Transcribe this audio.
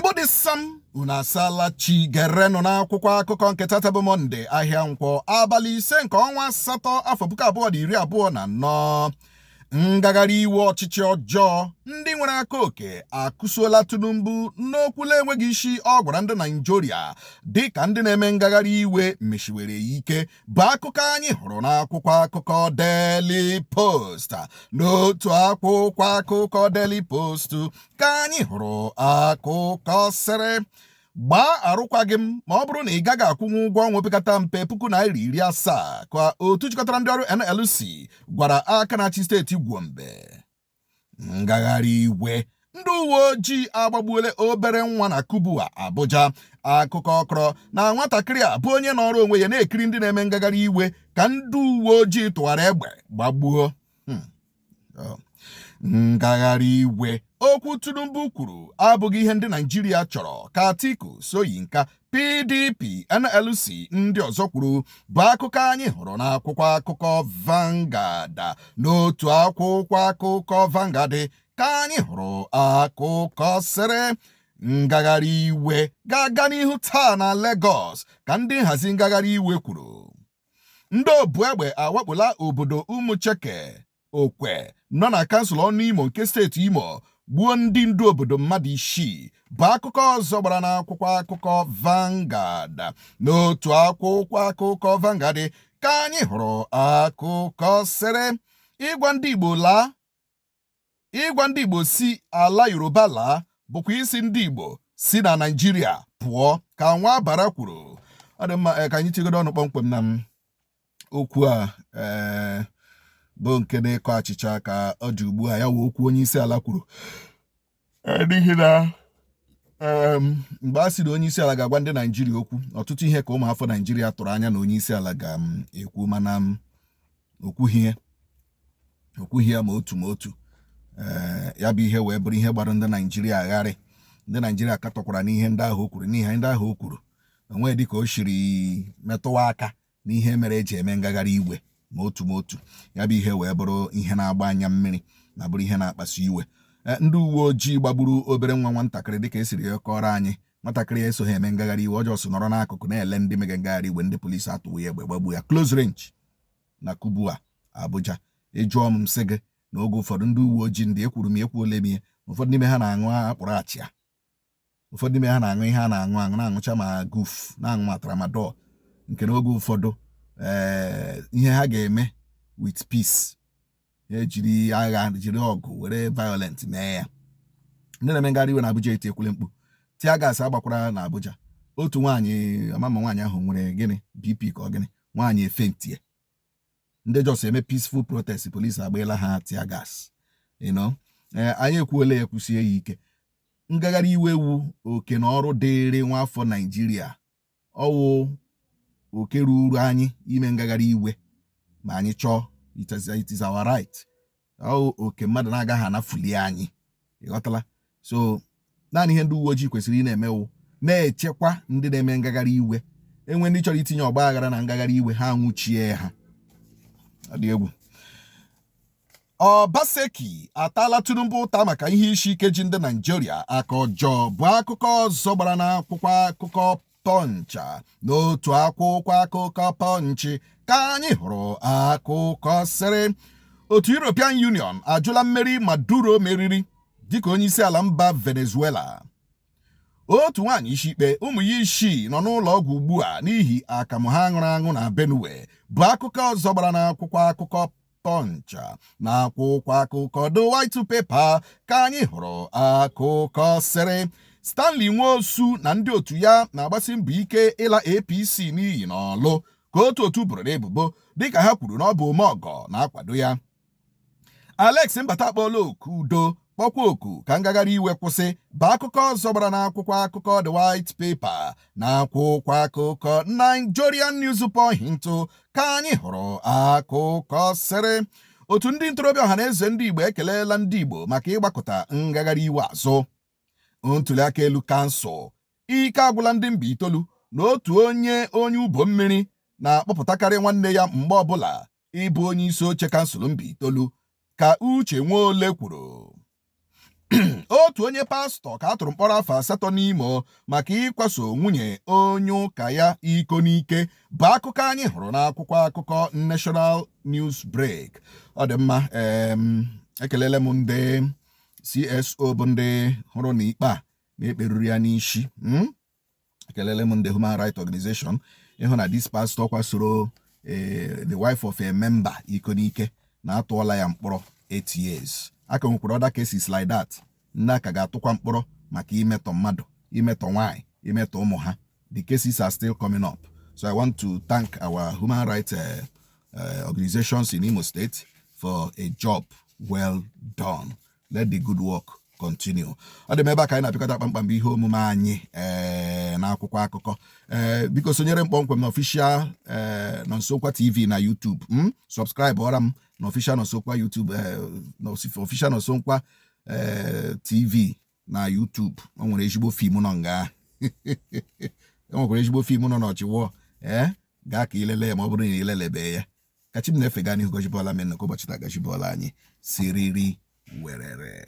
Igbo dị sam, unu asaala chi. Gerenụ n'akwụkwọ akụkọ nke tata bụ Mọnde, ahịa Nkwọ, abalị 5 nke ọnwa 8, afọ 2024. Ngagharị iwe ọchịchị ọjọọ ndị nwere aka oke akụsuola Tinubu n'okwu na-enweghị isi ọ gwara ndị Naijiria dịka ndị na-eme ngagharị iwe meshiwere ya ike, bụ akụkọ anyị hụrụ n'akwụkwọ akụkọ Daily Post. N'otu akwụkwọ akụkọ Daily Post ka anyị hụrụ akụkọ sịrị, gbaa arụkwaghị m ma ọ bụrụ na ị gaghị akwụnwu ụgwọ ọnwa opekata mpe ₦70,000, ka otu jikọtara ndị ọrụ NLC gwara aka na-achị steeti Gombe. Ngagharị iwe ndị uwe ojii agbagbuola obere nwa na Kubwa, Abuja. Akụkọ kọrọ na nwatakịrị a bụ onye nọrọ onwe ya na-ekiri ndị na-eme ngagharị iwe ka ndị uwe ojii tụwara egbe gbagbuo. Ngagharị iwe okwu Tinubu kwuru abụghị ihe ndị Naijiria chọrọ, ka Atiku, Soyinka, PDP, NLC ndị ọzọ kwuru, bụ akụkọ anyị hụrụ n'akwụkwọ akụkọ Vanguard. N'otu akwụkwọ akụkọ Vanguard ka anyị hụrụ akụkọ sịrị, ngagharị iwe ga-aga n'ihu taa na Lagos, ka ndị nhazi ngagharị iwe kwuru. Ndị obu egbe awakpola obodo Umucheke Okwe nọ na kansụl Ọnụimo nke steeti Imo, gbuo ndị ndu obodo mmadụ 6, bụ akụkọ ọzọ gbara n'akwụkwọ akụkọ Vanguard. N'otu akwụkwọ akụkọ Vanguard ka anyị hụrụ akụkọ sịrị, ịgwa ndị Igbo laa, ịgwa ndị Igbo si ala Yoruba laa bụkwa isi ndị Igbo si na Naịjirịa pụọ, ka Nwabara kwuru. Ọ dị mma, ka anyị tigodo ọnụ kpọmkwem na okwu a bụ nke na-ekọ achịcha ka ọ dị ugbu a, ya wee okwu onye isi ala kwuru, n'ihi na mgbe a sị na onye isi ala ga-agwa ndị Naijiria okwu, ọtụtụ ihe ka ụmụafọ Naijiria tụrụ anya na onye isi ala ga-ekwu, mana okwughị ya ma otu ma otu. Ya bụ ihe wee bụrụ ihe gbara ndị Naijiria agharị. Ndị Naijiria katọkwara n'ihe ndị ahụ o kwuru, n'ihe ndị ahụ o kwuru onwe dịka o shiri metụwa aka n'ihe mere eji eme ngagharị iwe ma otu ma otu. Ya bụ ihe wee bụrụ ihe na-agba anya mmiri ma bụrụ ihe na-akpasu iwe. Ndị uwe ojii gbagburu obere nwa nwatakịrị, dịka esiri kọrọ anyị. Nwatakịrị esoghị eme ngagharị iwe ọjọọ, so nọrọ n'akụkụ na-ele ndị mege ngagharị iwe. Ndị polisi atụwo ya egbe, gbagbuo ya close range na Kubwa, Abuja. Ịjụọ m, sị gị na oge ụfọdụ ndị uwe ojii, ndị ekwuru m, ekwuole m ihe, ụfọdụ n'ime ha na-aṅụ akpụrụ achịa, ụfọdụ n'ime ha na-aṅụ ihe a na-aṅụ aṅụ, na-aṅụcha ma guf, na-aṅụ ma tramadol, nke n'oge ụfọdụ ee ihe ha ga-eme with peace, ha ejiri agha, jiri ọgụ, were violent mee ya. Ndị na-eme ngagharị iwe na Abuja eti ekwule mkpu, tear gas agbakwara na Abuja. Otu nwaanyị, amama nwaanyị ahụ nwere gịnị, BP ka ọ gịnị, nwaanyị efentie. Ndị just eme peaceful protest, police agbaela ha tear gas. Ee, anyị ekwuola ya, kwusie ya ike, ngagharị iwe wu oke na ọrụ dịịrị nwaafọ Naijiria. Ọwụ oke ruru anyị ime ngagharị iwe ma anyị chọọ. It is our right. Ọ oke mmadụ na-agaghị anafuli anyị, ịghọtala? So naanị ihe ndị uwe ojii kwesịrị ị na-emewu, na-echekwa ndị na-eme ngagharị iwe. Enwe ndị chọrọ itinye ọgba aghara na ngagharị iwe, ha nwụchie ha. Ọ dị egwu. Obaseki atala Tinubu ụta maka ihe isi ike ji ndị Naijiria aka ọjọọ, bụ akụkọ ọzọ gbara n'akwụkwọ akụkọ Punch. N'otu akwụkwọ akụkọ Punch ka anyị hụrụ akụkọ sịrị, otu European Union ajụla mmeri Maduro meriri dịka onye isi ala mba Venezuela. Otu nwaanyị isi ikpe, ụmụ ya 6 nọ n'ụlọ ọgwụ ugbu a n'ihi akamụ ha ṅụrụ aṅụ na Benue, bụ akụkọ ọzọ gbara n'akwụkwọ akụkọ Punch. Na akwụkwọ akụkọ The White Paper ka anyị hụrụ akụkọ sịrị, Stanley Nwosu na ndị otu ya na-agbasi mbọ ike ịla APC n'iyi n'ọlụ, ka otu otu boro n'ebubo, dịka ha kwuru na ọ bụ Omeọgọ na-akwado ya. Alex Mbata akpọọla oku udo, kpọkwa oku ka ngagharị iwe kwụsị, bụ akụkọ ọzọ gbara n'akwụkwọ akụkọ The White Paper. Na akwụkwọ akụkọ Nigerian News Point ka anyị hụrụ akụkọ sịrị, otu ndị ntorobịa Ọhaneze Ndị Igbo ekelela ndị Igbo maka ịgbakọta ngagharị iwe azụ. Ntụliaka elu kansụl, ike agwụla ndị Mbaitoli na otu onye onye ụbọ mmiri na-akpọpụtakarị nwanne ya mgbe ọbụla ịbụ onye isi oche kansụl Mbaitoli, ka Uche Nwaole kwuru. Otu onye pastọ ka a tụrụ mkpọrọ afọ 8 n'Imo maka ịkwaso nwunye onye ụka ya iko n'ike, bụ akụkọ anyị hụrụ n'akwụkwọ akụkọ National News Break. Ọ dị mma. Ekelele m ndị CSO bụ ndị hụrụ na ikpe a na-ekperuru ya n'isi. Ekelele m ndị Human Rights Organization ịhụ na this pastor kwasoro the wife of a member iko n'ike na atụọla ya mkpọrọ 8 years. Aka nwekwara other cases like that ndị aka ga-atụkwa mkpọrọ maka imetọ mmadụ, imetọ nwaanyị, imetọ ụmụ ha. The cases are still coming up, so I want to thank our human rights organizations in Imo State for a job well done. Let the good work continue. Ọ dị m ebe a ka anyị na-apịakọta kpamkpam bụ ihe omume anyị n'akwụkwọ akụkọ. Biko sonyere m kpọmkwem na Official Nọnsokwa TV na YouTube. Subscribe ọra m na Official Nọnsokwa YouTube, na Official Nọnsokwa TV na YouTube. O nwere ezigbo film nọ nga, e nwekwara ezigbo film nọ n'ọchịwọ. Gaa ka ilele ya ma ọ bụrụ na ilelebe ya. Ka chi m na-efe gaa n'ihu. Gọchibọla men ka ụbọchị taa gachibọla anyị siriri werere.